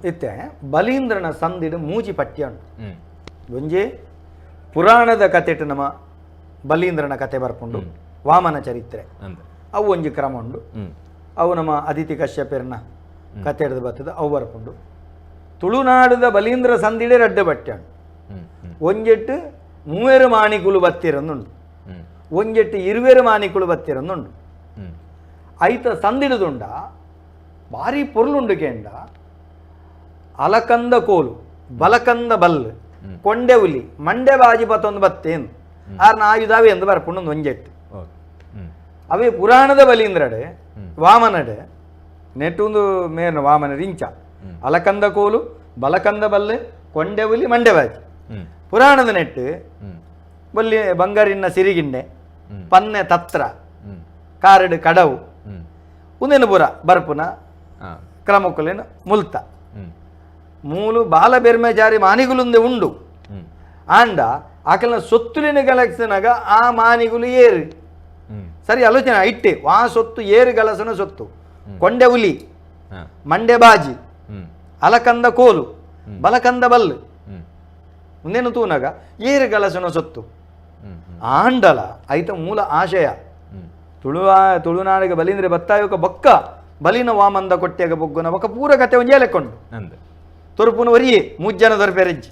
ಇತ್ತೆ ಬಲೀಂದ್ರನ ಸಂದಿಡು ಮೂಜಿ ಪಠ್ಯ ಉಂಡು. ಒಂಜಿ ಪುರಾಣದ ಕತೆಟ್ ನಮ ಬಲೀಂದ್ರನ ಕತೆ ಬರ್ಪುಂಡು, ವಾಮನ ಚರಿತ್ರೆ. ಅವು ಒಂಜಿ ಕ್ರಮ ಉಂಡು. ಅವು ನಮ್ಮ ಅದಿತಿ ಕಶ್ಯಪೆರ್ನ ಕತೆ ಹಿಡ್ದು ಬರ್ತದೆ, ಅವು ಬರ್ಪುಂಡು. ತುಳುನಾಡುದ ಬಲೀಂದ್ರ ಸಂದಿಡೆ ರಡ್ಡೆ ಪಠ್ಯ ಉಂಡು. ಒಂಜೆಟ್ಟು ಮೂವೆರು ಮಾಣಿಕುಲು ಬತ್ತಿರಂದುಂಡು, ಒಂಜೆಟ್ಟು ಇರುವೆರು ಮಾಣಿಕುಲು ಬತ್ತಿರಂದುಂಡು. ಐತ ಸಂದಿಡುದುಂಡ ಭಾರಿ ಪೊರ್ಲುಂಡು ಕೇಂಡ. ಅಲಕಂದ ಕೋಲು ಬಲಕಂದ ಬಲ್ಲು ಕೊಂಡೆ ಹುಲಿ ಮಂಡೆ ಬಾಜಿ ಪತ್ತೊಂದು ಬತ್ತೇನು ಆರ್ನ ಆಯುಧಾವೆ ಎಂದು ಬರ್ಪುಂಡು ಒಂಜೆಟ್ಟು. ಅವೇ ಪುರಾಣದ ಬಲೀಂದ್ರಡೆ ವಾಮನಡೆ ನೆಟ್ಟುಂದು ಮೇರ್ನ ವಾಮನ ರಿಂಚ ಅಲಕಂದ ಕೋಲು ಬಲಕಂದ ಬಲ್ಲೆ ಕೊಂಡೆ ಹುಲಿ ಮಂಡೆ ಬಾಜಿ. ಪುರಾಣದ ನೆಟ್ಟು ಬಲ್ಲಿ ಬಂಗಾರಿನ ಸಿರಿಗಿಂಡೆ ಪನ್ನೆ ತತ್ರ ಕಾರಡು ಕಡವು ಉಂದೇನು ಪುರ ಬರ್ಪುನ ಕ್ರಮಕ್ಕುಲೇನು ಮುಲ್ತ ಮೂಲು ಬಾಲ ಬೆರ್ಮೆಜಾರಿ ಮಾನಿಗುಲುಂದೆ ಉಂಡು. ಆಂಡ ಆಕಲ್ನ ಸೊತ್ತುಲಿನ ಗಲಕ್ಸನಾಗ ಆ ಮಾನಿಗುಲು ಏರು ಸರಿ ಆಲೋಚನೆ ಇಟ್ಟೆ ವಾ ಸೊತ್ತು ಏರು ಗಲಸನ ಸೊತ್ತು ಕೊಂಡೆ ಹುಲಿ ಮಂಡೆ ಬಾಜಿ ಅಲಕಂದ ಕೋಲು ಬಲಕಂದ ಬಲ್ಲು ಮುಂದೇನು ತೂನಾಗ ಏರು ಗಲಸನ ಸೊತ್ತು ಆಂಡಲ ಐತ ಮೂಲ ಆಶಯ ತುಳುವ ತುಳುನಾಡಿಗೆ ಬಲಿಂದ್ರೆ ಬತ್ತಾಯೋಕ ಬೊಕ್ಕ ಬಲಿನ ವಾಮಂದ ಕೊಟ್ಟೆಗ ಬೊಗ್ಗುನ ಬೊಕ್ಕ ಪೂರ ಕತೆ ಒಂಜೇ ಲೆಕ್ಕೊಂಡು ತೊರ್ಪುನ ಒರಿಯೇ ಮೂಜ್ ಜನ ದೊರ್ಪೆರೆಜ್ಜಿ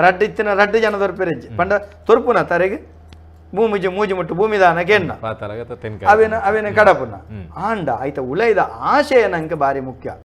ರಡ್ಡು ಇತ್ತಿನ ರಡ್ಡು ಜನ ದೊರ್ಪೆರೆಜ್ಜಿ ಪಂಡ ತೊರ್ಪುನ ತರೆಗೆ ಭೂಮಿಜಿ ಮೂಜಿ ಮುಟ್ಟು ಭೂಮಿದಾನ ಕೆಣ್ಣ ಅವೇನ ಅವೇನ ಕಡಪುನ ಆಂಡ ಐತ ಉಳೈದ ಆಶಯ ನಂಗೆ ಬಾರಿ ಮುಖ್ಯ.